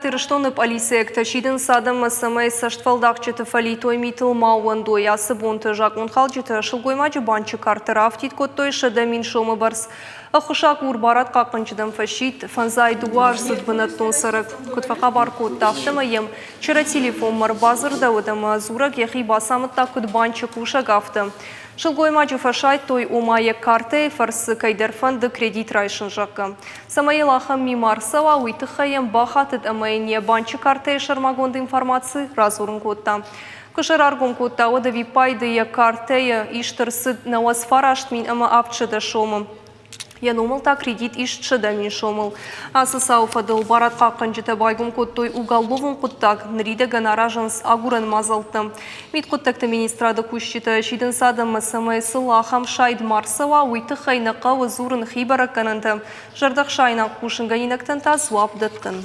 Ирыстоны пъӕлицӕйӕгтӕ сидынц адӕммӕ, цӕмӕй цӕстфӕлдахджыты фӕлитой митыл ма ууӕндой. Ацы бонты закъонхалджытӕ сылгоймаджы банчы картӕ раафтид кодтой 100 000 сомы бӕрц. Ӕххуысагур барадхъахъхъӕнджытӕм фӕсидт, фӕндзай дыууӕ аздзыд бынӕттон цӕрӕг. Куыд фӕхабар кодта, афтӕмӕй йӕм чырӕ телефонмӕ ӕрбадзырдӕуыд ӕмӕ дзурӕг йӕхи бацамыдта куыд банчы кусӕг, афтӕ. Сылгоймаджы фӕсайдтой, ома йӕ картӕйы фӕрцы кӕйдӕр фӕнды кредит райсын, зӕгъгӕ. Цӕмӕй йыл ахӕм ми ма рцӕуа, уый тыххӕй йӕм бахатыд ӕмӕ йын йӕ банчы картӕйы сӕрмагонд информаци радзурын кодта. Куы сӕ раргом кодта, уӕд ӕвиппайды йӕ картӕйы ист ӕрцыд 99 700 сомы. Йӕ номыл та кредит ист 100 000 сомыл. Ацы цауы фӕдыл барадхъахъхъӕнджытӕ байгом кодтой уголовон хъуыддаг, ныридӕгӕн аразынц агурӕн мадзӕлттӕ. Мидхъуыддӕгты министрады кусджытӕ сидынц адӕммӕ, цӕмӕй сыл ахӕм сайд ма рцӕуа, уый тыххӕй нӕ хъӕуы дзурын хи бӕрӕггӕнӕнтӕ, зӕрдӕхсаинаг хъусынгӕнинӕгтӕн та дзуапп дӕттын.